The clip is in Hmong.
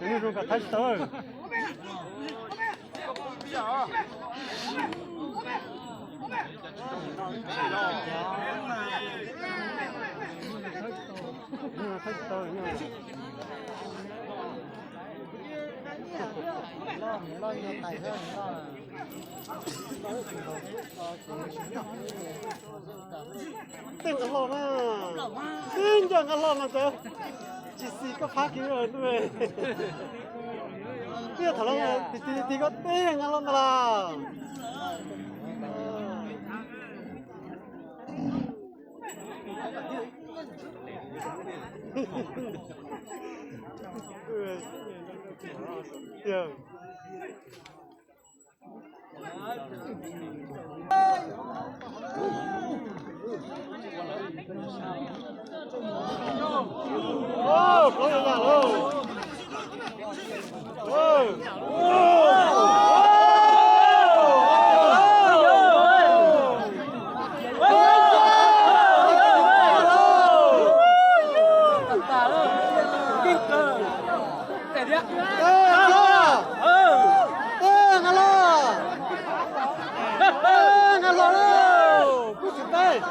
Zoo kom thab tsis tau. Tej nqaj hlo na, tib nco nqaj hlo no cov tsis xis koj phab kiag nub. Twb thaum lawm tim tim tim koj tej nqaj hlo ntag las. Nqaj hlo, nqaj hlo, nqaj hlo lauj, kub tsis teb.